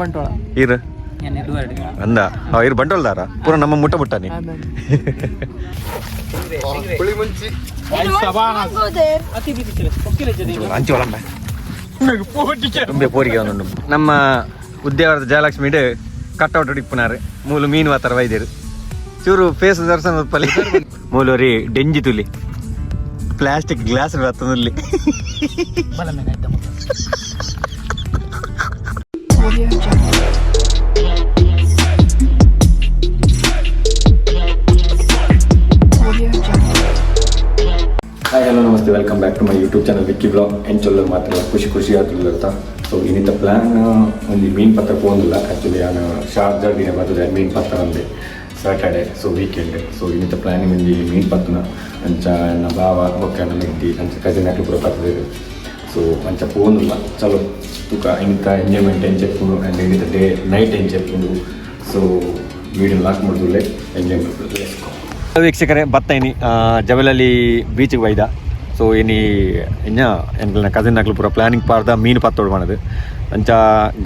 ಬಂಟ್ವಾಳ. ಇರು ಅಂದ ಇರು ಬಂಟ್ವಾಳದಾರ ಪೂರ ನಮ್ಮ ಮುಟ್ಟ ಮುಟ್ಟನಿ. ಅಂಚು ಒಳಂಬ ತುಂಬೆ ಪೋರಿಗೆ ಒಂದುಂಡು. ನಮ್ಮ ಉದ್ಯಾವರದ ಜಯಲಕ್ಷ್ಮಿ ಕಟ್ಔಟ್ ಇಪ್ಪುನಾರು ಮೂಲು ಮೀನು ವಾತರ ವೈದ್ಯರು ಚೂರು ಫೇಸ್ ದರ್ಶನ ಉಪ್ಪಲಿ ಮೂಲೂರಿ ಡೆಂಜಿ ತುಲಿ ಪ್ಲಾಸ್ಟಿಕ್ ಗ್ಲಾಸ್ ಬರ್ತದಲ್ಲಿ. Audio Jungle. Audio Jungle. Hi, hello, ನಮಸ್ತೆ, welcome back to my YouTube channel Vicky blog. ಎಂಚೊಲ್ಲ ಮಾತ್ರ ಖುಷಿ ಖುಷಿ ಆತಿರ್ತ. ಸೊ ಇನ್ನಿತ ಪ್ಲ್ಯಾನ್ ಒಂದು ಮೀನು ಪತ್ರ ಪೋಂದಿಲ್ಲ. ಆ್ಯಕ್ಚುಲಿ ನಾನು ಶಾರ್ಜಾ ದಿನ ಬರ್ತದೆ ಮೀನು ಪತ್ರ ಅಂದೆ ಸ್ಯಾಟರ್ಡೆ, ಸೊ ವೀಕೆಂಡ್. ಸೊ ಇನ್ನಿತ ಪ್ಲ್ಯಾನಿಂಗ್ ಒಂಜಿ ಮೀನು ಪತ್ತನ ಅಂಚ ಎನ್ನ ಬಾವ ಬೊಕ್ಕ ಎನ್ನ ಮೆಗ್ದಿ ಅಂಚ ಕಸಿನ್ ಅಕ್ಲು ಪೂರ ಪತ್ತದ. ಸೊ ಅಂಚ ಪೋಂದಿಲ್ಲ. ಚಲೋ ತುಕ ಇನ್ನಿತ ಎಂಜಾಯ್ಮೆಂಟ್ ಎಂಚೆಪ್ಪುಂಡು ಆ್ಯಂಡ್ ಇನ್ನಿತ ಡೇ ನೈಟ್ ಎಂಚೆಪ್ಪುಂಡು. ಸೊ ವೀಡಿಯೋ ಲಾಸ್ಟ್ ಮಾಡಿದ್ರೆ ಎಂಜಾಯ್ಮೆಂಟ್. ವೀಕ್ಷಕರೇ, ಬತ್ತೈನಿ ಜಬಲಲ್ಲಿ ಬೀಚ್ಗೆ ಬೈದ. ಸೊ ಇನಿ ಇನ್ನ ಎಂಕ್ಲೆನ ಕಸಿನ್ ನಕ್ಲು ಪೂರ ಪ್ಲಾನಿಂಗ್ ಪಾರ್ದ ಮೀನು ಪತ್ತೋಡು ಮಾಡದು. ಅಂಚ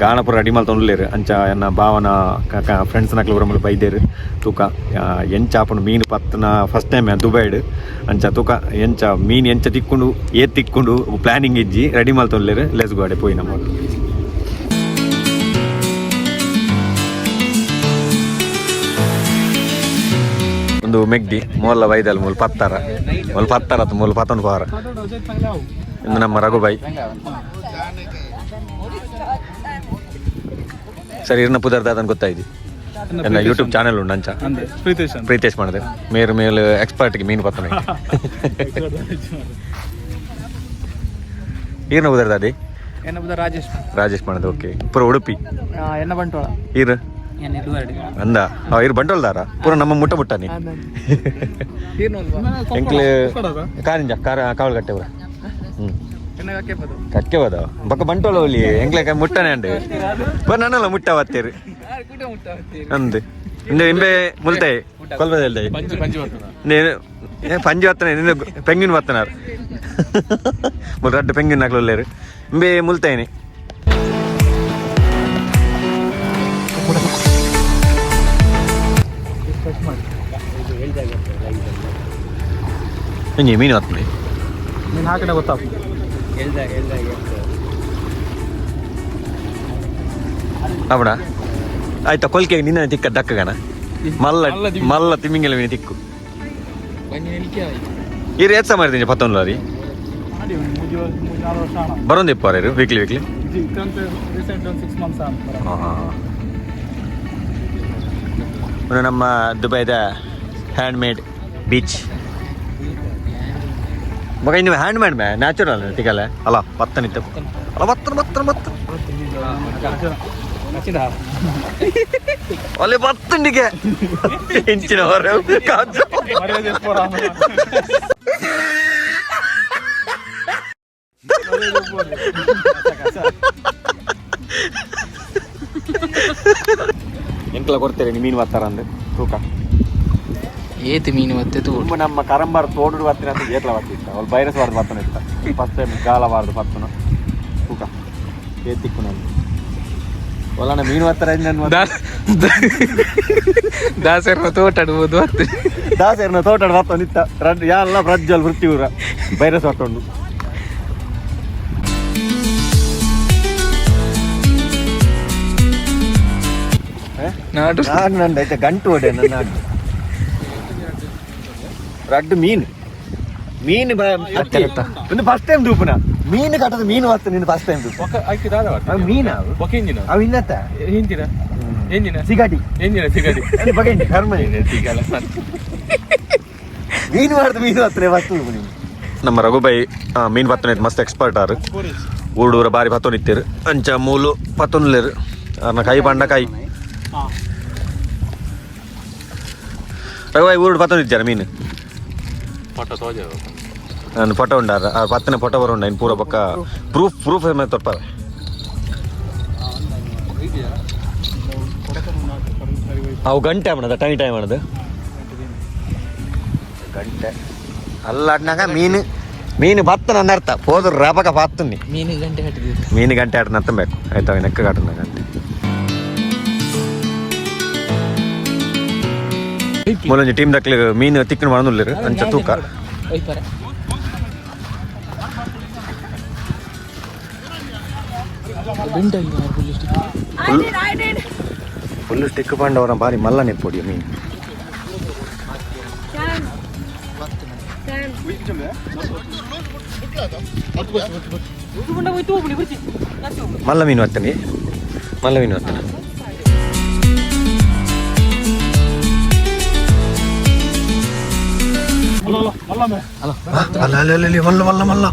ಗಾಣ ಪೂರ ರೆಡಿ ಮಲ್ತೊಂಡುಲ್ಲೇರು. ಅಂಚ ಎನ್ನ ಭಾವನ ಫ್ರೆಂಡ್ಸ್ ನಕ್ಲು ಪೂರ ಮುಲ್ಪ ಬೈದೇರು. ತೂಕ ಎಂಚ ಆಪುಂಡು ಮೀನು ಪತ್ತನ. First time ದುಬೈಡ್. ಅಂಚ ತೂಕ ಎಂಚ ಮೀನು ಎಂಚ ತಿಕ್ಕೊಂಡು ಏತ್ ತಿಕ್ಕೊಂಡು. ಪ್ಲಾನಿಂಗ್ ಇಜ್ಜಿ, ರೆಡಿ ಮಲ್ತೊಂಡುಲ್ಲೇರು. ಲೆಸ್ ಗೋಡೆ ಪೋಯಿ ನಮ್ಮ. ಒಂದು ಮೆಗ್ದಿ ಮೊಲ್ಲ ಬೈದಲ್ ಮೂಲ ಪತ್ತಾರ ಮೂಲ ಪತ್ತಾರ ಮೂಲ ಪತ್ತೊಂದು ಪವಾರ. ಇನ್ನು ನಮ್ಮ ರಘುಬಾಯಿ ಸರಿ ಇರ್ನ ಪುದರ್ದ ಅದನ್ನು ಗೊತ್ತಾಯ್ತು. ನನ್ನ ಯೂಟ್ಯೂಬ್ ಚಾನೆಲ್ ಉಂಟು ಅಂಚ. ಪ್ರೀತೇಶ್ ಅಂತ. ಪ್ರೀತೇಶ್ ಮಾಡಿದೆ ಮೇರು ಮೇಲ್ ಎಕ್ಸ್ಪರ್ಟ್ಗೆ ಮೀನು ಪತ್ತನ. ಈರ್ನ ಪುದರ್ದ ಅದೇ. ಎನ್ನ ರಾಜೇಶ್. ರಾಜೇಶ್ ಮಾಡಿದೆ, ಓಕೆ. ಪೂರ ಉಡುಪಿ. ಎನ್ನ ಬಂಟ್ವಾಳ. ಈರ್ ಅಂದ ಇರು ಬಂಟ್ವಾಳದಾರ ಪೂರ ನಮ್ಮ ಮುಟ್ಟ ಮುಟ್ಟನಿ. ಎಂಕ್ಲೆ ಕಾರಿಂಜ ಕಾರ ಕಾವಲ್ಗಟ್ಟೆ ಪೂರ. ಹ್ಞೂ ಕಕ್ಕೆ ಬದ ಬೊಕ್ಕ ಬಂಟ್ವಾಳ ಒಲಿ ಎಂಕ್ಲೆ ಮುಟ್ಟನೆ ಅಂಡ್ ಬರ ನನ್ನಲ್ಲ ಮುಟ್ಟ ಬತ್ತೀರಿ ಅಂದ್ ಇಂದೆ ಇಂಬೆ ಮುಲ್ತೆ ಕೊಲ್ಬದ ಹೇಳ್ದೆ. ಪಂಜಿ ಪಂಜಿ ಬರ್ತದ. నేను ಪಂಜಿ వత్తనే నిన్ను పెంగిన్ వస్తున్నారు ముల్ రడ్డు పెంగిన్ నాకు లేరు ఇంబే ముల్తాయిని. ಇಂಜಿ ಮೀನು వస్తుంది. ನೀನು ಹಾಕಿದ ಗೊತ್ತಾಗ್ತದೆ. ಅವಡ ಆಯ್ತಾ ಕೊಲ್ಕೆ ನಿನ್ನ ತಿಕ್ಕ ದಕ್ಕಗನ ಮಲ್ಲ ಮಲ್ಲ ತಿಮ್ಮಿಂಗಲ ಮೀನು ತಿಕ್ಕು. ಇರು ಏತ್ ಮಾಡಿದ್ದೀನಿ ಪತ್ತೊಂದು ರೀ. ಮಾಡಿ ಒಂದು ಮೂಜಿ ಮೂರು ನಾಲ್ಕು ವರ್ಷ ಆಣ. ಬರೋಂದಿಪ್ಪ ವೀಕ್ಲಿ ವೀಕ್ಲಿ. ರೀಸೆಂಟ್ ಒಂದು 6 ಮಂತ್ಸ್ ಆಣ. ಇನ್ನು ನಮ್ಮ ದುಬೈದ ಹ್ಯಾಂಡ್ ಮೇಡ್ ಬೀಚ್ ಮಗ. ಇನ್ನು ಹ್ಯಾಂಡ್ ಮೇಡ್ ಮೇ ನ್ಯಾಚುರಲ್ ತಿಗಲ್ಲ ಅಲ್ಲ ಪತ್ತನಿತ್ತು ಅಲ್ಲ ಬತ್ತನ ಬತ್ತನ ಬತ್ತನ ಅಲ್ಲಿ ಬತ್ತಂಡಿಗೆ ಇಂಚಿನ ಹೊರ ಕಾಜು. ಎಂಕ್ಲ ಕೊಡ್ತೇನೆ ನೀ ಮೀನು ಬತ್ತಾರ ಅಂದು ತೂಕ. ಏತ್ ಮೀನು ಮತ್ತೆ. ತುಂಬ ನಮ್ಮ ಕರಂಬಾರ್ ತೋಡು ಬತ್ತಿನ ಅಂತ ಏತ್ಲ ಬತ್ತಿತ್ತ ಅವ್ಳು ಬೈರಸ್ ವಾರ್ದು ಬತ್ತನ ಇತ್ತ. ಫಸ್ಟ್ ಟೈಮ್ ಗಾಲ ವಾರ್ದು ಬತ್ತನ. ತೂಕ ಏತಿಕ್ಕು ನಾನು ಒಲನ ಮೀನು ಬತ್ತರ ನನ್ನ. ದಾಸರ ತೋಟ ಆಡ್ಬೋದು. ದಾಸೇರ್ನ ತೋಟ ಬತ್ತನ ಇತ್ತ ರಡ್ ಎಲ್ಲ ಪ್ರಜ್ವಲ್ ವೃತ್ತಿ ಊರ ಬೈರಸ್ ಬತ್ತೊಂಡು. ನಾಡು. ನಾನು ನಂದು ಐತೆ ಗಂಟು ಒಡೆ ನನ್ನ ರಡ್ಡು ಮೀನು ಮೀನು ಒಂದು ಫಸ್ಟ್ ಟೈಮ್ ದೂಪನ ಮೀನು ಕಟ್ಟದ ಮೀನು ಬರ್ತದೆ ನೀನು ಫಸ್ಟ್ ಟೈಮ್ ದೂಪ. ಐಕೆ ದಾದ. ಅವು ಮೀನು ಅವು. ఒక ಇಂಜಿನ. ಅವು ಇನ್ನತ್ತ. ಎಂಜಿನ ಎಂಜಿನ. ಸಿಗಾಟಿ. ಎಂಜಿನ ಸಿಗಡಿ. ಬಗೆ ಕರ್ಮ ಮೀನು ಮಾಡ್ದು ಮೀನು ಹತ್ರ ಬರ್ತದೆ ನೀವು. ನಮ್ಮ ರಘುಬಾಯಿ ಮೀನು ಪತ್ತನ ಮಸ್ತ್ ಎಕ್ಸ್ಪರ್ಟ್ ಆರು. ಊರೂರ ಬಾರಿ ಪತ್ತೊಂದಿತ್ತೇರು. ಅಂಚ ಮೂಲು ಪತ್ತೊಂದ್ಲೇರು ಅರ್ನ ಕೈ ಪಂಡ ಕೈ. ರಘುಬಾಯಿ ಊರು ಪತ್ತೊಂದಿಚ್ಚಾರ ಮೀನು. ಫೋಟೋ ತೋಜ. ನಾನು ಫೋಟೋ ಉಂಡಾರ ಆ ಪತ್ತನೆ ಫೋಟೋ ಬರೋಂಡ ಇನ್ನು ಪೂರ ಪಕ್ಕ ಪ್ರೂಫ್ ಪ್ರೂಫ್ ಏಮ ತೊರ್ಪಾರೆ. ಅವು ಗಂಟೆ ಮಾಡೋದ ಟೈಮ್ ಟೈಮ್ ಮಾಡೋದು ಗಂಟೆ ಅಲ್ಲಾಡ್ನಾಗ ಮೀನು ಮೀನು ಬತ್ತ ನನ್ನ ಅರ್ಥ ಹೋದ್ರ ರಬಕ ಬತ್ತನಿ. ಮೀನು ಗಂಟೆ ಕಟ್ಟಿದ್ದೀವಿ. ಮೀನು ಗಂಟೆ ಆಟ ನತ್ತ ಬೇಕು ಆಯ್ತಾ ನೆಕ್ಕ ಕಾಟನ ಗಂಟೆ. ಮೂಲೊಂಜಿ ಟೀಮ್ ದಕ್ಲೆ ಮೀನು ತಿಕ್ಕಣ ಮಾಡನುಲ್ಲೇರು ಅಂಚ ತೂಕ. ಒಯ್ಪರೆ. ಫುಲ್ ಸ್ಟಿಕ್ ಪಾಂಡವರ ಬಾರಿ ಮಲ್ಲ ನೆಪ್ಪೊಡಿ ಮೀನು. ಮಲ್ಲ ಮೀನು ಹತ್ತನೆ, ಮಲ್ಲ ಮೀನು ಹತ್ತನೆ. ಅಲ್ಲ ಅಲ್ಲ ಅಲ್ಲ, ಮಲ್ಲ ಮಲ್ಲ ಮಲ್ಲ.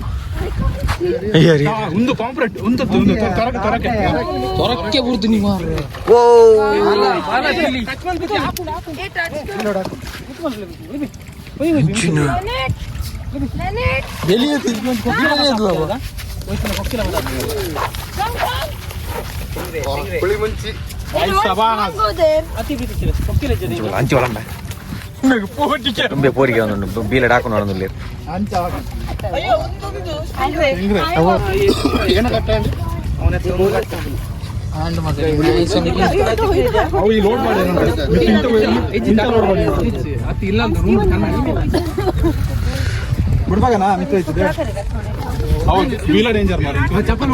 ಅಯ್ಯರಿ. ಒಂದು ಪಾಂಪ್ರೆಟ್ ಒಂದು ಒಂದು ತೊರಕೆ ತೊರಕೆ. ತೊರಕ್ಕೆ ಬುರ್ದು ನೀವು. ಓ. ಅಂಚು ಒಳಂಬೆ ತುಂಬೆ ಪೋರಿಗೆ ಒಂದು ಬೀಲಡ್ ಹಾಕೊಂಡು ಒಂದೊಂದು. ಅವು ಈ ಲೋಡ್ ಮಾಡಿ ಇಲ್ಲ. ಬಿಡ್ಬಾಗನಾ ಮಿತ್ರ ಇತ್ತು. ಹೌದು, ಬೀಲ ಡೇಂಜರ್ ಮಾರಿ ಚಪ್ಪಲ್.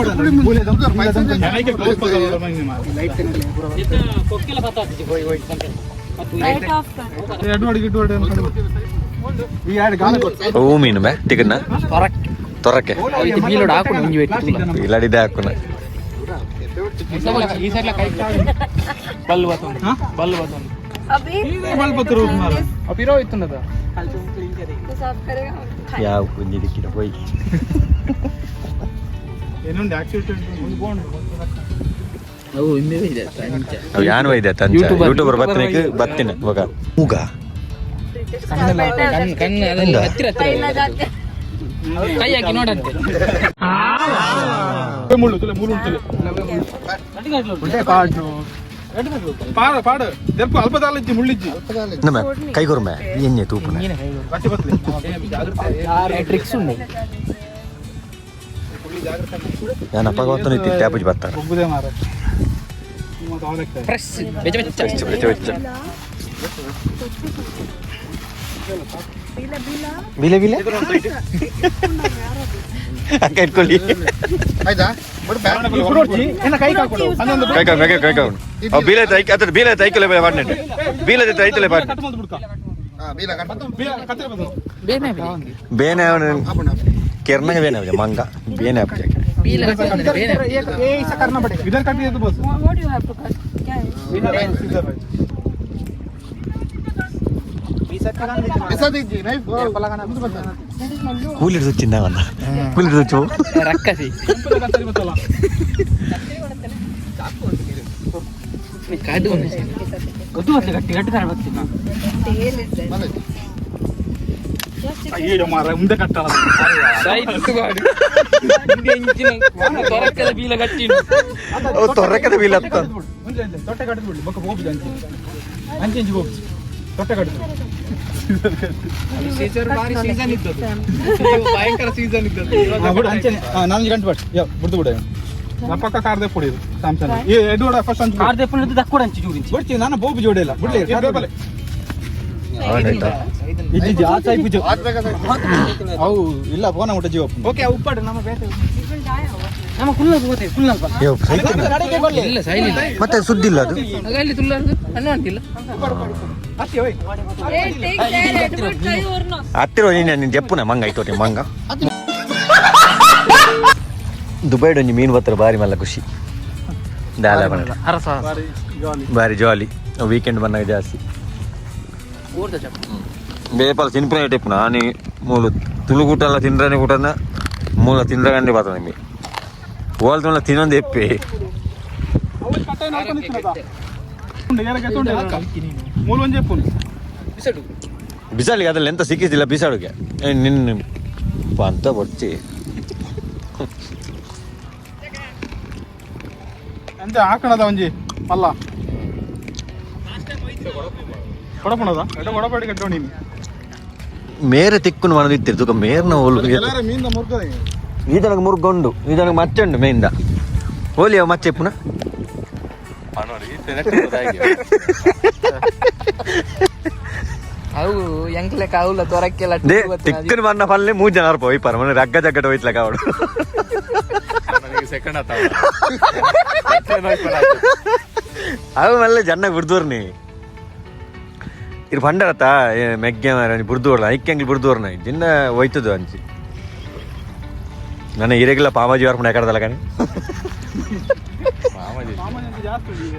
ಹೂ ಮೀನು ಬೇ ತಿಕ್ಕನ ತೊರಕೆ. ಬೀಲೋಡ್ ಹಾಕೊಂಡು ಒಂಜಿ ವೆಟ್ಟು. ಇಲ್ಲಡಿದೆ ಹಾಕುನ. ಈ ಸೈಡ್ಲ ಕೈ ಬಲ್ಲು ಬತ್ತೊಂದು ಬಲ್ಲು ಬತ್ತೊಂದು. ಅಪಿರೋ ಇತ್ತುಂಡದ. ಯಾವ ಕುಂಜಿ ದಿಕ್ಕಿನ ಹೋಯ್. ಏನೊಂದು ಆಕ್ಸಿಡೆಂಟ್. ಅವು ಇಂಬೆ ಇದೆ ಅಂಚ. ಅವು ಯಾನ್ ವೈದ್ಯ ತಂಚ. YouTuber. YouTuber ಬತ್ತಿನ ಬತ್ತಿನ ಇವಾಗ ಮೂಗ. ಕಣ್ಣು ಕಣ್ಣು ಅದೆಲ್ಲ ಹತ್ತಿರ ಹತ್ತಿರ ಇದೆ. ಕೈ ಹಾಕಿ ನೋಡಂತೆ. ಮುಳ್ಳು ತುಲೆ ಮುಳ್ಳು ಉಂಟು. ಪಾಡು ಪಾಡು ದೆರ್ಪು ಅಲ್ಪ ದಾಲಿಜ್ಜಿ ಮುಳ್ಳಿಜ್ಜಿ. ನಮ್ಮ ಕೈ ಕೊರ್ಮೆ ಎಣ್ಣೆ ತೂಪುನ. ಗಟ್ಟಿ ಬತ್ಲಿ. ಟ್ರಿಕ್ಸ್ ಉಂಡು. ಯಾನ್ ಅಪ್ಪ ಗೊತ್ತನ ಇತ್ತಿ ಟ್ಯಾಪುಜಿ ಬರ್ತಾರೆ. ಒಬ್ಬುದೇ ಮಾರ. ಫ್ರೆಶ್ ಬೆಚ್ಚ ಬೆಚ್ಚ. ಬೆಚ್ಚ ಬೆಚ್ಚ ಬೆಚ್ಚ. ಬಿಲೆ ಬಿಲೆ ಅಕ್ಕ ಇಟ್ಕೊಳ್ಳಿ. ಕೈ ಹಾಕೊಂಡು ಕೈ ಕಾಕು ಕೈ ಕೈ ಕಾಕು ಅವು ಬೀಲೆ ಐಕ ಅದ್ರ ಬೀಲೆ ಐಕಲೆ ಬಾಡ್ನೆಟ್ ಬೀಲೆ ಐತಲೆ ಬಾಡ್. ಬೇನೆ. ಬೇನೆ ಅವನು ಕೆರ್ನಗ ಬೇನೆ ಅವಜ ಮಂಗ ಬೇನೆ ಅಪ್ಪ. ಬೀಲ ಬೇನೆ. इधर कट दिया तो बस. What you have to cut? क्या है? इधर ಕೂಲಿ వచ్చిಂದ ಅವನ್ನ ಕೂಲಿ ರುಚು. ರಕ್ಕಸಿ. ಕಾಡು ಗೊತ್ತು ಗಟ್ಟಿ ಗಟ್ಟಿ ಬರ್ತೀನಿ. Tail is there. ಅಯ್ಯೋ ಮಾರ ಮುಂದೆ ಕಟ್ಟಲ್ಲ. ತೊರಕದ ಬೀಲ ಗಟ್ಟಿ. ಅವು ತೊರಕದ ಬೀಲ ಅತ್ತ. ತೊಟ್ಟೆ ಕಟ್ಟಿದ್ಬಿಡ್ಲಿ ಬೊಕ್ಕ ಹೋಗುದು ಅಂಚೆ ಅಂಚೆ ಅಂಚೆ ಹೋಗುದು ತೊಟ್ಟೆ ಕಟ್ಟಿದ್ಬಿಡು. ಸೀಸನ್ ಇದ್ದದ್ದು ಭಯಂಕರ ಸೀಸನ್ ಇದ್ದದ್ದು. ಬಿಡು ಅಂಚೆನೆ ನಾನು ಗಂಟು ಬಟ್ ಯಾ ಬಿಡ್ದು ಬಿಡು ಪಕ್ಕ ಕಾರ್ದೆ ಪುಡಿ ಇದು ಸ್ಯಾಮ್ಸಂಗ್ ಈ ಎಡ್ವರ್ಡ್ ಫಸ್ಟ್ ಅಂಚು. ಕಾರ್ದೆ ಪುನಃ ದಕ್ಕುಡ ಅಂಚು ಜೂರಿಂಚಿ. ಬಿಡ್ತೀನಿ ನಾನು ಬೋಬು ಜೋಡಿ ಇಲ್ಲ ಬಿಡ್ಲಿ. ಅವನಾಯ್ತಾ? ಇಜ್ಜಿ ಆ ಟೈಪ್ ಅವು ಇಲ್ಲ ಫೋನ್ ಮುಟ್ಟ ಜೀವ. ಓಕೆ ಉಪ್ಪಾಡು ನಮ್ಮ ಬೇತೆ ನಮ್ಮ ಕುಲ್ಲ ಗೊತ್ತೇ ಕುಲ್ಲಲ್ಪ. ಅಯ್ಯೋ, ಸೈಕಲ್. ಇಲ್ಲ ಸೈಲಿ. ಮತ್ತೆ ಸುದ್ದಿ ಇಲ್ಲ ಅದು. ಅಲ್ಲಿ ತುಲ್ಲಾರ್ದು ಅಣ್ಣ ಅಂತಿಲ್ಲ. Hey, take there, Edward, try or not. ಹತ್ತಿರ ನೀನು ನೀನು ಜಪ್ಪುನ ಮಂಗ ಆಯ್ತು ಮಂಗ. ದುಬೈಡ್ ಒಂಜಿ ಮೀನು ಬತ್ತರ ಬಾರಿ ಮಲ್ಲ ಖುಷಿ ದಾಲ ಬಣ್ಣ. ಅರಸ. ಬಾರಿ ಜಾಲಿ ವೀಕೆಂಡ್ ಬಂದಾಗ ಜಾಸ್ತಿ. ಊರ್ದ ಚಪ್ಪ. ಬೇಪಲ ತಿನ್ಪುನ ಟೈಪ್ ನಾನಿ ಮೂಲು ತುಳುಗೂಟಲ್ಲ ತಿಂದ್ರನೆ ಕೂಟನ ಮೂಲ ತಿಂದ್ರಗಂಡೆ ಬಾತ ನಿಮಗೆ ಓಲ್ ತುಳ ತಿನ್ನೊಂದು ಎಪ್ಪಿ. ಮೂಲು ಒಂಜೆ ಪುನ್. ಬಿಸಡು. ಬಿಸಾಳಿಗೆ ಅದ್ರಲ್ಲಿ ಎಂತ ಸಿಕ್ಕಿದ್ದಿಲ್ಲ ಬಿಸಾಡುಗೆ ನಿನ್ನ ಅಂತ ಬೊಚ್ಚಿ. ಎಂತ ಹಾಕಣದ ಒಂಜಿ ಅಲ್ಲ ಕೊಡಪಣದ ಎಡ ಕೊಡಪಾಡಿ ಕಟ್ಟೋಣಿ. ಮೇರೆ ತಿಕ್ಕುನು ಮನದ ಇತ್ತಿರು ತುಕ ಮೇರ್ನ ಓಲು. ಎಲ್ಲಾರ ಮೀನ್ ಮುರ್ಕದ. ಈ ಜನಕ್ಕೆ ಮುರ್ಗೊಂಡು ಈ ಜನಕ್ಕೆ ಮಚ್ಚಂಡು ಮೇಯಿಂದ ಹೋಲಿ ಅವ ಮಚ್ಚೆ ಪುನಃ. ಅವು ಎಂಕ್ಲೆ ಕಾವುಲ ತೊರಕ್ಕೆಲ್ಲ. They ತಿಕ್ಕನ ಬಣ್ಣ ಪಲ್ಲೆ ಮೂರು ಜನ ಹೋಯ್ಪಾರ ಮನೆ ರಗ್ಗ ಜಗ್ಗಟ ಹೋಯ್ತ್ಲಕ ಅವಳು. ಸೆಕೆಂಡ್ ಆತ. ಅವು ಮಲ್ಲ ಜನ ಬುಡ್ದೂರ್ನಿ ಇರು ಪಂಡರತ್ತ ಮೆಗ್ಗೆ ಬುಡ್ದೂರ್ಲ ಐಕ್ಯಂಗ್ಲಿ ಬುಡ್ದೂರ್ನ ಜಿನ್ನ ಹೋಯ್ತದು ಅಂಚಿ. ನನ್ನ ಇರೆಗಿಲ್ಲ ಪಾಮಾಜಿ ವಾರ್ಪಣ ಎಕಡದಲ್ಲ కానీ. ಸಾಮಾನ್ಯ ಜಾಸ್ತಿ ಉಂಟು ಈಗ.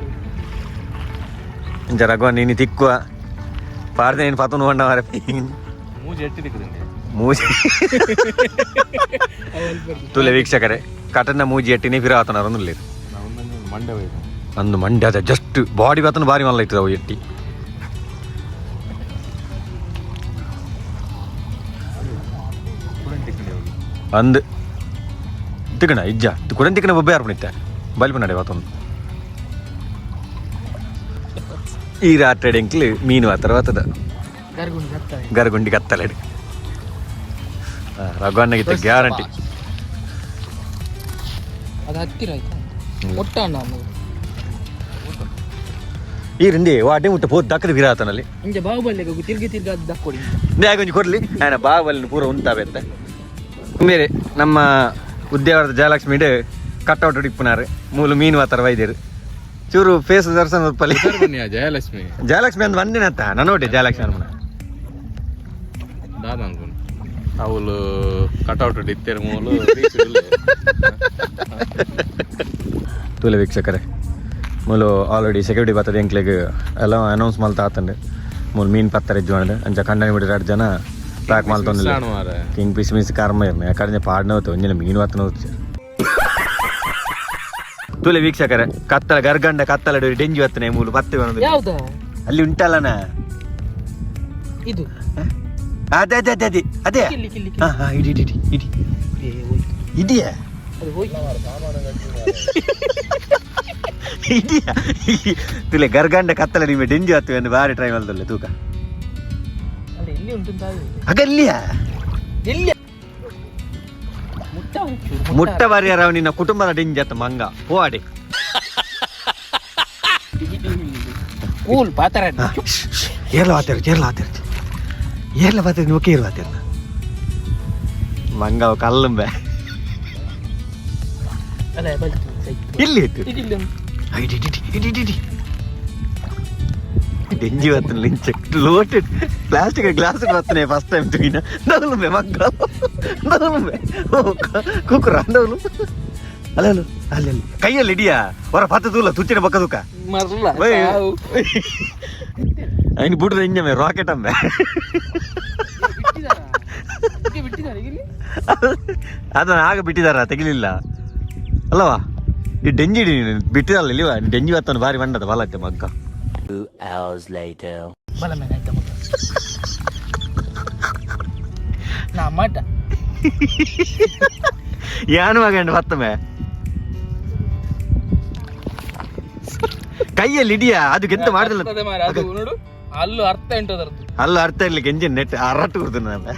ಇಂಚ ರಘುವ ನೀನು ತಿಕ್ಕುವ ಪಾರ್ದೆ ನೀನು ಪತನು ಹೊಂಡ ಮಾರೆ. ಮೂಜಿ ಎಟ್ಟಿ ದಿಕ್ಕುದಂడి. ಮೂಜಿ ತುಲೆ ವೀಕ್ಷಕರೇ, ಕಟನ ಮೂಜಿ ಎಟ್ಟಿನಿ ಫಿರಾತನ ಇಲ್ಲ. ಮಂಡೆ ಹೋಯ್ತು. ಅಂದು ಮಂಡ್ಯ ಅದ ಜಸ್ಟ್ ಬಾಡಿ ಬತ್ತನ ಬಾರಿ ಮಲ್ಲ ಇತ್ತು ಅವು ಎಟ್ಟಿ. ಅಂದು ತಿಕ್ಕಣ ಇಜ್ಜ ಕುಡನ್ ತಿಕ್ಕಣ ಬೊಬ್ಬೆ ಅರ್ಪಣಿತ್ತೆ ಬಲ್ಪು ನಡೆ ಬತ್ತೊಂದು. ಈ ರಾತ್ರಿ ಎಂಕ್ಲು ಮೀನು ಆತರ ಬರ್ತದ. ಗರ್ಗುಂಡಿ ಹತ್ತಾರೆ. ಗರಗುಂಡಿ ಕತ್ತಲೆಡು ರಘುವಣ್ಣಗಿತ್ತ ಗ್ಯಾರಂಟಿ. ಅದು ಹತ್ತಿರ ಆಯ್ತಾ ಒಟ್ಟ ಅಣ್ಣ ಅನ್ನೋದು. ಈ ರಿಂದಿ ವಾಡೆ ಮುಟ್ಟ ಪೋತ್ ದಕ್ಕದ ವಿರಾತನಲ್ಲಿ. ಇಂಜ ಬಾಹುಬಲಿ ತಿರ್ಗಿ ತಿರ್ಗಿ ಅದು ದಕ್ಕೊಡಿ. ಕೊಂಚ ಕೊಡ್ಲಿ ಆಯ್ನ ಬಾವಲ್ಲಿ ಪೂರ ಉಂಟಾವೆತ್ತ ಬೇರೆ ನಮ್ಮ ಉದ್ಯಾವರದ ಜಯಲಕ್ಷ್ಮಿ ಕಟ್ಔಟ್ ಇಪ್ಪುನಾರು ಮೂಲು ಮೀನು ಆತರ ವೈದ್ಯರು ಚೂರು ಫೇಸ್ ದರ್ಶನ ಉಪ್ಪಲಿ. ಬನ್ನಿ ಜಯಲಕ್ಷ್ಮಿ. ಜಯಲಕ್ಷ್ಮಿ ಅಂದ್ ಒಂದಿನ ಅಂತ ನಾನು ನೋಡಿ ಜಯಲಕ್ಷ್ಮಿ ಅನ್ಮನ. ದಾದ ಅನ್ಕೊಂಡು ಅವಳು ಕಟ್ಔಟ್ ಇತ್ತೇರು ಮೂಲು. ತೂಲೆ ವೀಕ್ಷಕರೇ, ಮೂಲು ಆಲ್ರೆಡಿ ಸೆಕ್ಯೂರಿಟಿ ಬರ್ತದೆ ಎಂಕ್ಲೆಗ್ ಎಲ್ಲ ಅನೌನ್ಸ್ ಮಲ್ತ ಆತಂಡು ಮೂಲು ಮೀನು ಪತ್ತರ ಇಜ್ಜು ಅಂಚ ಕಂಡನಿ ಬಿಡಿ ಎರಡು ಜನ ಪ್ಯಾಕ್ ಮಲ್ತೊಂದಿಲ್ಲ. ಮಾರೆ. King fish miss ಕರ್ಮ ಇರ್ನ ಯಾಕಂದ್ರೆ ಪಾಡ್ನ ಹೋತು ಒಂಜಿನ ಮೀನು ಬತ್ತನ ಹೋತು. ತೂಲೆ ವೀಕ್ಷಕರೇ, ಕತ್ತಲ ಗರ್ಗಂಡ ಕತ್ತಲ ಡೆಂಜಿ ಬತ್ತನೆ ಮೂಲು ಪತ್ತೆ ಬರೋದು. ಯಾವ್ದಾ? ಅಲ್ಲಿ ಉಂಟಲ್ಲನ. ಇದು? ಅದೇ ಅದೇ ಅದೇ ಅದೇ ಅದೇ. ಕಿಲ್ಲಿ ಕಿಲ್ಲಿ. ಹಾ ಹಾ, ಇಡಿ ಇಡಿ ಇಡಿ ಇಡಿ. ಕಿಲ್ಲಿ ಹೋಯ್ತು. ಇದೆಯಾ? ಅದು ಹೋಯ್ತು. ಇದೆಯಾ ತುಲೆ ಗರ್ಗಂಡ ಕತ್ತಲ ನಿಮಗೆ ಡೆಂಜಿ ಹತ್ತು ಎಂದು ಬಾರಿ ಟ್ರೈ ಮಾಡ್ದಲ್ಲ ತೂಕ. ಅಲ್ಲ, ಎಲ್ಲಿ ಉಂಟು ಅಂತ ಆಗಿದೆ. ಹಾಗಲ್ಲಿಯಾ? ಎಲ್ಲಿ ಮುಟ್ಟ ಒಂಚೂರು. ಮುಟ್ಟ ಬಾರಿಯಾರ ನಿನ್ನ ಕುಟುಂಬದ ಡೆಂಜಿ ಅತ್ತ ಮಂಗ ಹೋವಾಡಿ. ಕೂಲ್ ಪಾತರ. ಏರ್ಲ ವಾತಿರ್ ಏರ್ಲ ವಾತಿರ್ ಏರ್ಲ ವಾತಿರ್ ಓಕೆ ಏರ್ಲ ವಾತಿರ್ನ ಮಂಗ ಕಲ್ಲುಂಬೆ. ಅಲ್ಲ ಬಲ್ತು ಸೈತು. ಇಲ್ಲಿ ಇತ್ತು. ಇಲ್ಲಿ ಉಂಟು. ಇಡಿ ಇಡಿ ಇಡಿ ಇಡಿ ಇಡಿ ಡೆಂಜಿ ಬತ್ತನ ಲಿಂಚ ಲೋಟೆಡ್ ಪ್ಲಾಸ್ಟಿಕ್ ಗ್ಲಾಸ್ ಬತ್ತನೆ ಫಸ್ಟ್ ಟೈಮ್ ತೂಯಿನ ನವಲುಂಬೆ ಮಂಗ ನವಲುಂಬೆ ಕುಕ್ಕುರ ನವಲು ಅಲ್ಲ ಅಲ್ಲ ಅಲ್ಲಿ ಅಲ್ಲಿ ಕೈಯಲ್ಲಿ ಇಡಿಯಾ ಹೊರ ಪತ್ತ ತೂಲ ತುಚ್ಚಿನ ಪಕ್ಕ ತೂಕ. ಮರ್ಲ. ಒಯ್. ಸಾವು. ఆయన ಬುಡ್ರ ಇಂಜಮೆ ರಾಕೆಟ್ ಅಂಬೆ. ಬಿಟ್ಟಿದಾರಾ? ಹೀಗೆ ಬಿಟ್ಟಿದಾರಾ ಇಲ್ಲಿ? ಅದನ್ನ ಆಗ ಬಿಟ್ಟಿದಾರ ತೆಗಿಲಿಲ್ಲ ಅಲ್ಲವಾ ಈ ಡೆಂಜಿ ಬಿಟ್ಟಿದಲ್ಲ ಇಲ್ಲಿವ ಡೆಂಜಿ ಬತ್ತನ ಬಾರಿ ಬಂಡದ ಬಲತ್ತೆ ಮಗ್ಗ. ಬಲ ಮೇಲೆ ಆಯ್ತಾ ಮಗ? ನಾ ಮಟ. ಯಾನು ಮಗಂಡು ಬತ್ತಮೆ ಕೈಯಲ್ಲಿ ಇಡಿಯಾ ಅದು ಎಂತ ಮಾಡುದಿಲ್ಲ. ಅರ್ಥದ ಮಾರ್ರೆ, ಅದು ನೋಡು ಅಲ್ಲೂ ಅರ್ಥ ಉಂಟು ಅದರದ್ದು. ಅಲ್ಲ ಅರ್ಥ ಇರ್ಲಿಕ್ಕೆ ಎಂಜಿನ್ ನೆಟ್ ಅರಟು ಕೊಡ್ತು ನಾನು.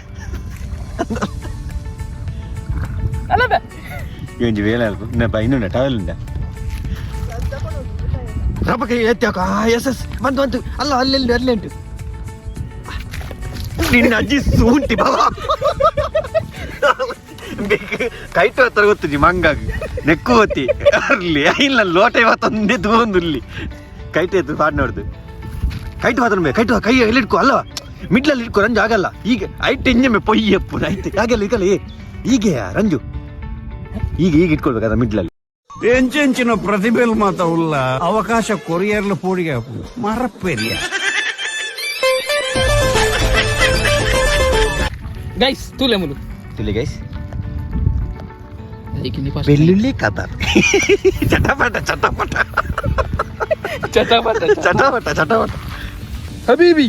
ಅಲ್ಲ ಬೇ. ಇಂಜಿ ವೇಳೆ ಅಲ್ಪ ಇನ್ನಪ್ಪ ಇನ್ನುಂಡ ಟವೆಲ್ ಉಂಡ ರಬ್ಬ ಕೈ ಎತ್ತಾಕ ಎಸ್ ಎಸ್ ಬಂತು ಬಂತು ಅಲ್ಲ ಅಲ್ಲಿ ಅಲ್ಲಿ ಉಂಟು ನಿನ್ನ ಅಜ್ಜಿ ಸೂಂಟಿ ಬಾಬಾ ಕೈಟು ಹತ್ರ ಗೊತ್ತುಜಿ ಮಂಗಾಗ್ ನೆಕ್ಕು ಗೊತ್ತಿ ಅರ್ಲಿ ಇಲ್ಲ ಲೋಟ ಇವತ್ತೊಂದೇ ತಗೊಂಡು ಇಲ್ಲಿ ಕೈಟು ಎತ್ತು ಪಾಡ್ ನೋಡ್ದು ಕೈಟು ಮಾತ್ರ ಕೈಟು ಕೈ ಎಲ್ಲಿ ಇಟ್ಕೋ ಅಲ್ಲವಾ ಮಿಡ್ಲಲ್ಲಿ ಇಟ್ಕೋ ರಂಜು ಆಗಲ್ಲ ಈಗ ಐಟ್ ಇಂಜಮ್ಮೆ ಪೊಯ್ಯಪ್ಪು ಆಯ್ತು ಆಗಲ್ಲ ಈಗಲ್ಲ ಹೀಗೆ ರಂಜು ಈಗ ಈಗ ಇಟ್ಕೊಳ್ಬೇಕಾದ ಮಿಡ್ಲಲ್ಲಿ. ಎಂಚೆಂಚಿನ ಪ್ರತಿಭೆಲ್ ಮಾತ ಉಲ್ಲ ಅವಕಾಶ ಕೊರಿಯರ್ಲ ಪೋಡಿಗೆ ಮರಪ್ಪೆರಿಯ. ಗೈಸ್ ತೂಲೆ ಮುಲು. ತುಲಿ ಗೈಸ್. ಅದಕ್ಕೆ first ಬೆಳ್ಳುಳ್ಳಿ ಕಬಾಬ್ ಚಟಪಟ ಚಟಪಟ. ಚಟಪಟ. ಚಟಪಟ ಚಟಪಟ. ಹಬೀಬಿ.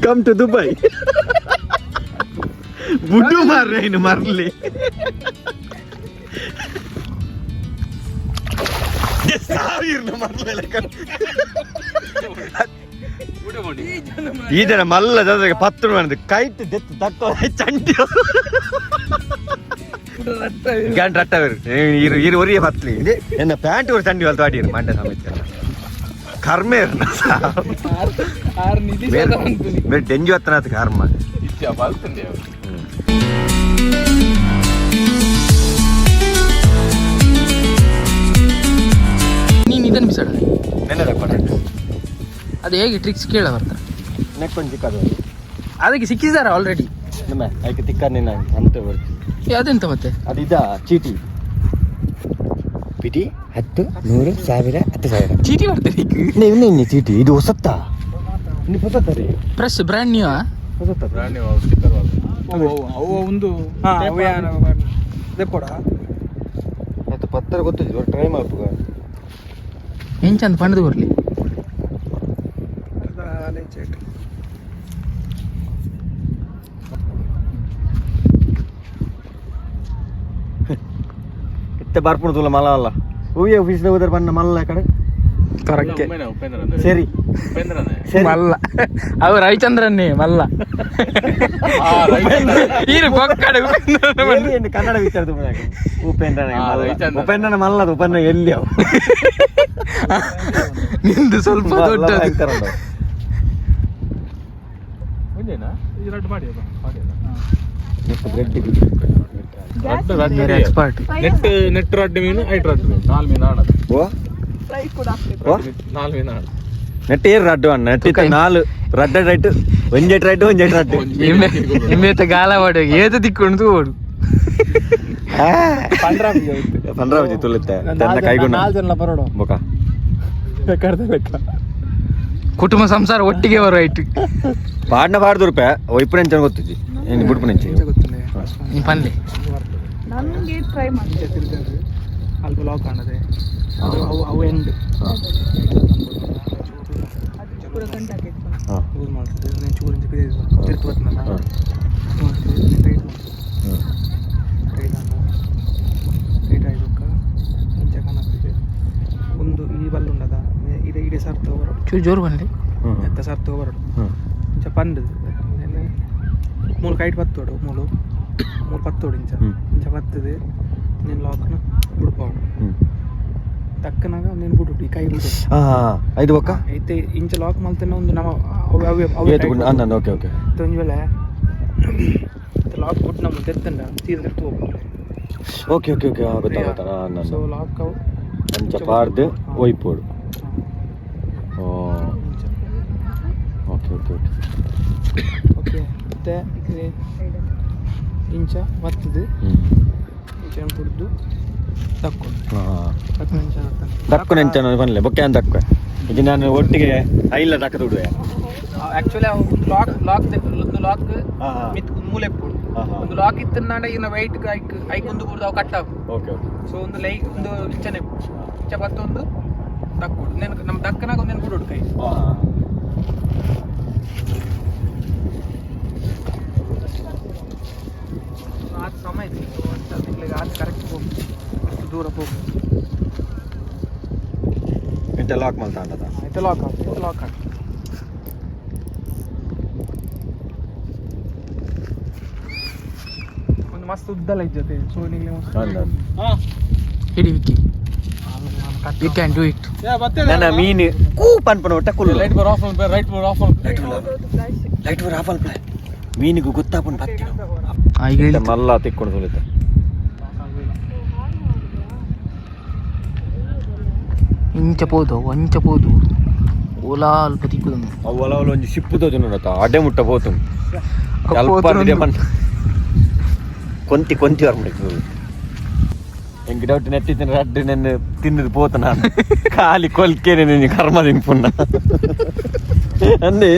Come to Dubai ಬುಡ್ಡು ಮಾರ್ರೆ ಇನ್ನು ಮರ್ಲಿ ಸಾವಿರ ಮರ್ಲೆ ಈ ಜನ ಮಲ್ಲ ಜೊತೆಗೆ ಪತ್ತು ಮಾಡಿದ್ ಕೈಟ್ ದೆತ್ತು ದಕ್ಕ ಚಂಡಿ ಗಂಡ ರಟ್ಟವರು ಇರು ಇರು ಒರಿಯ ಪತ್ಲಿ ಎನ್ನ ಪ್ಯಾಂಟ್ ஒரு ಚಂಡಿ ಹೊಲ್ತು ಆಡಿರು ಮಂಡ ಸಮೇತ ಕರ್ಮೆ ಆರ್ ನಿಧಿ ಬೇರೆ ಡೆಂಜು ಹತ್ತನಾಥ ಕರ್ಮ. ಇಚ್ಚ ಬಲ್ತಂದೆ. ನೀನು ಇದನ್ನು ಬಿಸಾಡ. ನೆನ್ನೆ. ಅದು ಹೇಗೆ ಟ್ರಿಕ್ಸ್ ಕೇಳ ಬರ್ತಾರೆ. ನೆಕ್ ಒಂದು ಚಿಕ್ಕದು. ಅದಕ್ಕೆ ಸಿಕ್ಕಿದಾರ ಆಲ್ರೆಡಿ. ನಮ್ಮ ಅದಕ್ಕೆ ತಿಕ್ಕ ನಿನ್ನ ಅಂತ ಬರ್ತೀವಿ. ಅದೆಂತ ಮತ್ತೆ? ಅದು ಇದ ಚೀಟಿ ಪಿಟಿ 10, 100, 1000, 10,000. ಚೀಟಿ ಬರ್ತಾರೆ. ಇನ್ನು ಇನ್ನು ಇನ್ನು ಚೀಟಿ ಇದು ಹೊಸತ್ತಾ? ಇನ್ನು ಹೊಸತ್ತ ರೀ. Fresh brand new. ಹೊಸತ್ತ. Brand new sticker. ಅವು ಒಂದು ದೆಪ್ಪಡ. ಮತ್ತು ಪತ್ತರ ಗೊತ್ತಿದೆ, ಟ್ರೈ ಮಾಡ್ಬೇಕು. ಎಂಚಂತ ಪಂಡದು ಬರ್ಲಿ. ಇತ್ತೆ ಬರ್ಪುಣ ತುಲ ಮಲ್ಲ ಅಲ್ಲ ಹೂವಿಯ ಆಫೀಸ್ನ ಹೋದ್ರೆ ಬಣ್ಣ ಮಲ್ಲ ಕಡೆ. ಕರಕ್ಕೆ. ಉಪೇಂದ್ರ. ಸರಿ. ಉಪೇಂದ್ರನೇ. ಸರಿ. ಮಲ್ಲ ಅವು ರವಿಚಂದ್ರನ್ನೇ ಮಲ್ಲ. ಈರು ಬೊಕ್ಕಡೆ ಉಪೇಂದ್ರನ ಮಲ್ಲ. ಎಲ್ಲಿ ಏನು ಕನ್ನಡ ವಿಚಾರದ ಉಪೇಂದ್ರನ ಮಲ್ಲ. ರವಿಚಂದ್ರನ್. ಉಪೇಂದ್ರನ ಮಲ್ಲ ಅದು, ಉಪೇಂದ್ರ ಎಲ್ಲಿ ಅವು? ನಿಂದು ಸ್ವಲ್ಪ ಮಲ್ಲ ದೊಡ್ಡದು. ಭಯಂಕರ ಉಂಟು. ಒಂದೇನಾ? ಈ ರಡ್ಡು ಮಾಡಿ ಅದು. Next bread. ರಡ್ಡು ರಡ್ಡು. Expert. Net net ರಡ್ಡು ಮೀನು, ಐಟ್ ರಡ್ಡು ಮೀನು, ನಾಲ್ ಮೀನು ಆಡದು. ಓ ಫ್ರೈ ಕೂಡ. ಓ ನಾಲ್ ಮೀನು ಆಡ. ನೆಟ್ ಏರ್ ರಡ್ಡು ಅಣ್ಣ ನೆಟ್ ಇತ್ತ ನಾಲು ರಡ್ಡ ರೈಟ್, ಒಂಜೆಟ್ ರೈಟ್, ಒಂಜೆಟ್ ರಡ್ಡು. ಇಮ್ಮೇತ ಗಾಲ ಮಾಡು ಏತ ತಿಕ್ಕೊಂಡು ಓಡು. ಪಂಡ್ರಾವತಿ ತುಳುತ್ತೆ ತನ್ನ ಕೈಗುಣ. ನಾಲ್ ಜನ ಬರೋಡು. ಬೊಕ ಲೆಕ್ಕ ಲೆಕ್ಕ. ಕುಟುಂಬ ಸಂಸಾರ ಒಟ್ಟಿಗೆ ಬರೋ ಐಟ್. ಪಾಡ್ನ ಪಾಡ್ದು ರೂಪಾಯಿ ಒಯ್ಪು ನೆಂಚ ಗೊತ್ತಿದ್ದಿ ಏನು ಬಿಡ್ಪು ನೆಂಚಿ. ಗೊತ್ತಿಲ್ಲ. ನೀ ಪನ್ಲೆ. ನನ್ಗೆ ಟ್ರೈ ಮಾಡ್ತೀನಿ. ಅಲ್ಪ ಲಾಕ್ ಕಾಣದೆ ಅದು ಅವು ಅವು ಎಂಡ್. ಪೂರ ಗಂಟೆ ಹಾಕಿತ್ತು. ಯೂಸ್ ಮಾಡ್ತದೆ. నేను ಚೂರು ಇಂಚ ತಿರ್ತು ಬರ್ತನಲ್ಲ, ಟೈಟ್ ಮಾಡ್ತದೆ. ಟೈಟ್ ಆಗ ಟೈಟ್ ಆಗಬೇಕ. ಇಂಚ ಕಾಣತ್ತಿದೆ ಒಂದು ಈ ಬಲ್ಲ ಉಂಡದ ಇಡೆ ಇಡೆ ಸರ್ ತಗೋಬರೋಡು. ಚೂರು ಜೋರು ಬನ್ಲಿ. ಎತ್ತ ಸರ್ ತಗೋಬರೋಡು. ಇಂಚ ಪಂಡದು ಮೂರು ಕೈಟ್ ಬತ್ತೋಡು, ಮೂಲು ಮೂರು ಪತ್ತೋಡು ಇಂಚ. ಇಂಚ ಬರ್ತದೆ. ನೀನು ಲಾಕ್ನ ಬಿಡ್ಪಾಡು ತಕ್ಕನಾಗ ನೀನು ಬಿಡು, ಈ ಕೈ ಬಿಡು. ಐದು ಬೊಕ್ಕ. ಐತೆ ಇಂಚ ಲಾಕ್ ಮಲ್ತನ ಒಂದು ನಮ್ಮ ಅವೆ ಅವೆ ಅವೆ. ಏತು ಗುಂಡು ಅಂದ. Okay okay. ಒಂಜಿ ವೇಳೆ ಲಾಕ್ ಬಿಟ್ಟು ನಮ್ಮ ತೆತ್ತಂಡ ಸೀದಾ ತಿರ್ತು ಹೋಗ್ಬೋದು. Okay okay okay, ಗೊತ್ತಾಗುತ್ತೆ. ಸೊ ಲಾಕ್ ಅವು. ಅಂಚ ಪಾಡ್ದು ಒಯ್ಪೋಡು. ಇಂಚ. Okay okay okay. Okay, ಮತ್ತೆ ಇಂಚ ಬರ್ತದೆ. ಇಂಚ ಕುಡ್ದು ತಕ್ಕೊಂಡು ತಕ್ಕ ಇಂಚ. ದಕ್ಕು ನೆಂಚನ ಪನ್ಲೆ ಬೊಕ್ಕೆ ಅಂತ ದಕ್ಕು. ಇದು ನಾನು ಒಟ್ಟಿಗೆ ಐಲ್ಲ ದಕ್ಕ ದುಡುವೆ. ಆಕ್ಚುಲಿ ಒಂದು ಲಾಕ್ ಲಾಕ್ ಒಂದು ಲಾಕ್ ಮಿತ್ ಮೂಲೆ ಪೋಡು. ಒಂದು ಲಾಕ್ ಇತ್ತಂಡ ಈಗಿನ ವೈಟ್ ಐಕ್ ಐಕ್ ಒಂದು ಕುಡ್ದು ಅವು ಕಟ್ ಆಪು. Okay okay. So ಒಂದು ಲೈ ಒಂದು ಇಂಚನೆ ಇಂಚ ಬತ್ತೊಂದು ದಕ್ಕೊಡು. ನೆನ್ ನಮ್ಮ ದಕ್ಕನಾಗ ಒಂದೇನು ಬಿಡೋಡು ಕೈ. ಆತ ಸಮಯ ಇತ್ತು ಅಂತ ತಿಂಗಳಿಗೆ ಆತ ಕರೆಕ್ಟ್ ಹೋಗು, ಅಷ್ಟು ದೂರ ಹೋಗು. ಇಂತ ಲಾಕ್ ಮಲ್ತ ಅಂಡದ. ಆಯ್ತು, ಲಾಕ್ ಆಯ್ತು, ಲಾಕ್ ಆಯ್ತು. ಒಂದು ಮಸ್ತ್ ಉದ್ದಲ್ಲ ಇಜ್ಜತೆ, ಸೊ ನಿಂಗೆ ಮಸ್ತ್. ಹಿಡಿ Vicky, you can do it. ನನ್ನ ಮೀನು ಕೂ ಪನ್ಪನ ಒಟ್ಟ ಕುಲ್ಲು. ಲೈಟ್ ಬರ್ of, right ಬರ್ ಆಫ್. ಲೈಟ್ ಬರ್ ಆಫ್ ಅಲ್ಪ ಮೀನಿಗೆ ಗೊತ್ತಾಪುಂಡು ಬತ್ತಿನ. ಈಗ ಇಳಿತು. ಮಲ್ಲ ತಿಕ್ಕೊಂಡು ಸುಲಿತ. ಇಂಚ ಪೋದು ಅಂಚ ಪೋದು ಓಲಾ ಅಲ್ಪ ತಿಕ್ಕುದೊಂದು. ಅವು ಒಲ ಒಲ ಒಂಜಿ ಶಿಪ್ಪು ತೋಜುಂಡು ನೋಡತ್ತ, ಅಡ್ಡೆ ಮುಟ್ಟ ಪೋತು ಅಲ್ಪ. ಪೋತುಂಡು. ಕೊಂತಿ ಕೊಂತಿ ಬರ್ಬಿಟ್ಟು ಎಂಕ್ ಡೌಟ್ ನೆಟ್ಟಿತ್ತಿನ ರಡ್ಡು ನೆನ್ನೆ ತಿನ್ನದು ಪೋತ ನಾನು ಖಾಲಿ ಕೊಲ್ಕೇನೆ ನಿನ್ನ ಕರ್ಮ ತಿನ್ಪುಣ್ಣ ಅಂದೆ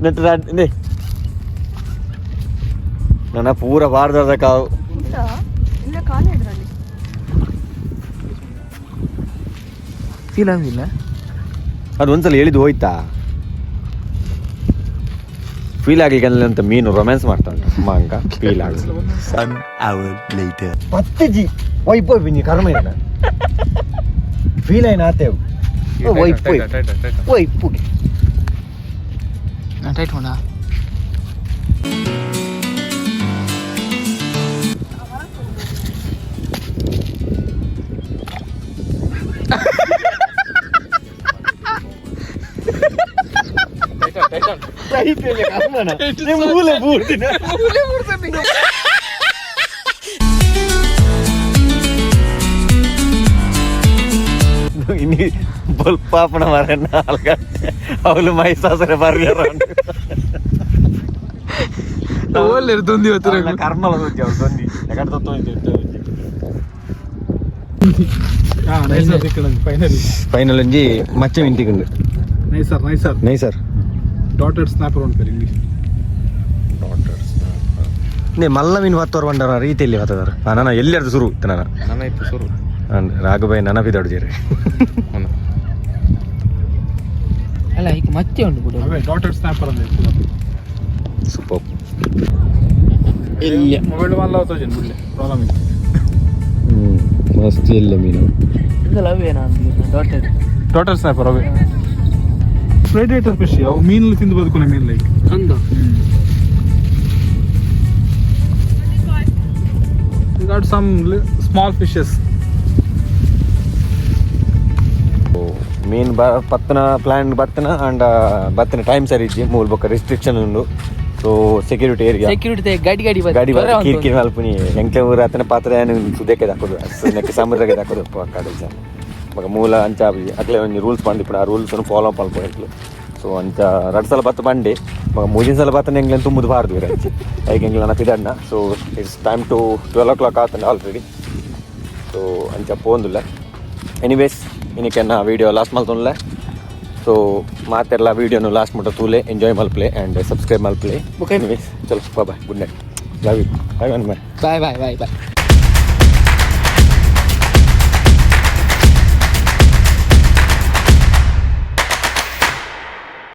ನೆಟ್ ರಡ್ಡು ನೇ ನನ್ನ ಪೂರ ಬಾರ್ದದ ಕಾವು. ಇಲ್ಲ ಇಲ್ಲ, ಖಾಲಿ ಇದ್ರಲ್ಲಿ. ಫೀಲ್ ಆಗಿಲ್ಲ. ಅದು ಒಂದ್ಸಲ ಹೇಳಿದ್ದು ಹೋಯ್ತಾ? ಫೀಲ್ ಆಗ್ಲಿಕ್ಕೆ ಅಂತ ಮೀನು ರೊಮ್ಯಾನ್ಸ್ ಮಾಡ್ತಾ ಉಂಟು ಮಂಗ ಫೀಲ್ ಆಗ. ಪತ್ತೆ ಜಿ ಒಯ್ಪೋಯ್ ಪಿಂಜಿ ಕರ್ಮ ಇಲ್ಲ ಫೀಲ್ అయిన ಆತೇವು ಒಯ್ಪೋಯ್ ಒಯ್ಪುಗೆ. ನಾನು ಟೈಟ್ ಮಾಡ. ಮೂಲೆ ಬೂರ್ದಿನ. ಇನಿ ಬೊಲ್ಪಾಪನ ಮರ 4 ಗಂಟೆ ಅವಳು ಮೈಸಾಸರೆ ಬರ್ಯಾರ. ಓಲ್ಲೇರು ದೊಂದಿ. ಕರ್ಮಲ ದೊಂದಿ, ಅವಳು ದೊಂದಿ ಎಕಡೆ ತತ್ತೊಂದು. ಫೈನಲಿ. ಫೈನಲ್ ಒಂಜಿ ಮಚ್ಚೆ ಮಿಂತಿಗುಂಡು. Nicer, nicer. ನೈ sir. Dotted snapper ಉಂಟು ಇಂಗ್ಲೀಷ್. ನೇ ಮಲ್ಲ ಮೀನು ಬತ್ತವರು ಬಂಡಾರ ರೀತಿಯಲ್ಲಿ ಬತ್ತದಾರ. ನನ್ನ ಎಲ್ಲಿಯಾರ್ದು ಸುರು ಇತ್ತು ನಾನು. ನನ್ನ ಇತ್ತು ಸುರು. ರಾಘುಬಾಯಿ ನನಪಿದೊಡು ಜೇರಿ. ಅಲ್ಲ, ಈಗ ಮತ್ತೆ ಉಂಟು ಬಿಡು. ಅವೇ ಡಾಟೆಡ್ ಸ್ನಾಪರ್ ಅಂದ್ರೆ. ಸೂಪರ್. ಇಲ್ಲ. ಮೊಬೈಲ್ ಮಲ್ಲ ತೋಜನ್ ಬಿಡ್ಲೆ ಪ್ರಾಬ್ಲಮ್ ಇತ್ತು. ಹ್ಞೂ, ಮಸ್ತ್ ಎಲ್ಲ ಮೀನು. ಇದೆಲ್ಲ ಅವೇ ನಾನು dotted. Dotted snapper ಅವೇ. ಪ್ರೆಡೇಟರ್ ಫಿಶ್ ಅವು, ಮೀನು ತಿಂದು ಬದುಕುನ ಮೀನು ಲೈಕ್. ಅಂದ. Got some small fishes. ಮೀನು ಬ ಪತ್ತನ ಪ್ಲ್ಯಾನ್ ಬತ್ತನ ಅಂಡ್ ಬತ್ತನ ಟೈಮ್ ಸರಿ ಇಜ್ಜಿ. ಮೂಲ ಬೊಕ್ಕ ರಿಸ್ಟ್ರಿಕ್ಷನ್ ಉಂಡು. So security area. Security ಗಾಡಿ ಗಾಡಿ. ಗಾಡಿ ಕಿರಿಕಿರಿ ಮಲ್ಪುನಿ. ಎಂಕ್ಲೆ ಊರು ಅತನ ಪಾತ್ರ ಏನು ಸುದೇಕೆ ದಾಕೋದು, ನೆಕ್ಕೆ ಸಮುದ್ರಕ್ಕೆ ದಾಕೋದು ಕಡೆ. ಬೊಕ ಮೂಲ ಅಂಚ ಅಕ್ಲೆ ಒಂಜಿ ರೂಲ್ಸ್ ಪಂಡಿಪ್ಪುಂಡು. ಆ ರೂಲ್ಸ್ ಫಾಲೋ ಮಲ್ಪು ಎಂಕ್ಲು. ಸೊ ಅಂಚ ರಡ್ಡ್ ಸಲ ಬತ್ತ ಬಂಡೆ. ಬೊಕ ಮೂಜಿನ ಸಲ ಬತ್ತನ ಎಂಕ್ಲೆನ್ ತುಂಬುದು ಬಾರ್ದು ಅಂಚೆ ಐಕ್ ಎಂಕ್ಲೆನ ಪಿದಡ್ನ. So it's time to 12 o'clock ಆತಂಡ already. So ಅಂಚ ಪೋಂದುಲ್ಲ. ಎನಿವೇಸ್, ಇನಿಕೆನ್ನ ವೀಡಿಯೋ ಲಾಸ್ಟ್ ಮಲ್ತೊನ್ಲೆ. ಸೊ ಮಾತೆರ್ಲ ವೀಡಿಯೋನು ಲಾಸ್ಟ್ ಮುಟ್ಟ ತೂಲೆ, ಎಂಜಾಯ್ ಮಲ್ಪ್ಲೆ ಆ್ಯಂಡ್ ಸಬ್ಸ್ಕ್ರೈಬ್ ಮಲ್ಪ್ಲೆ. Okay. Anyways, ಚಲೋ, bye, good night, love you, bye bye. Bye bye bye bye.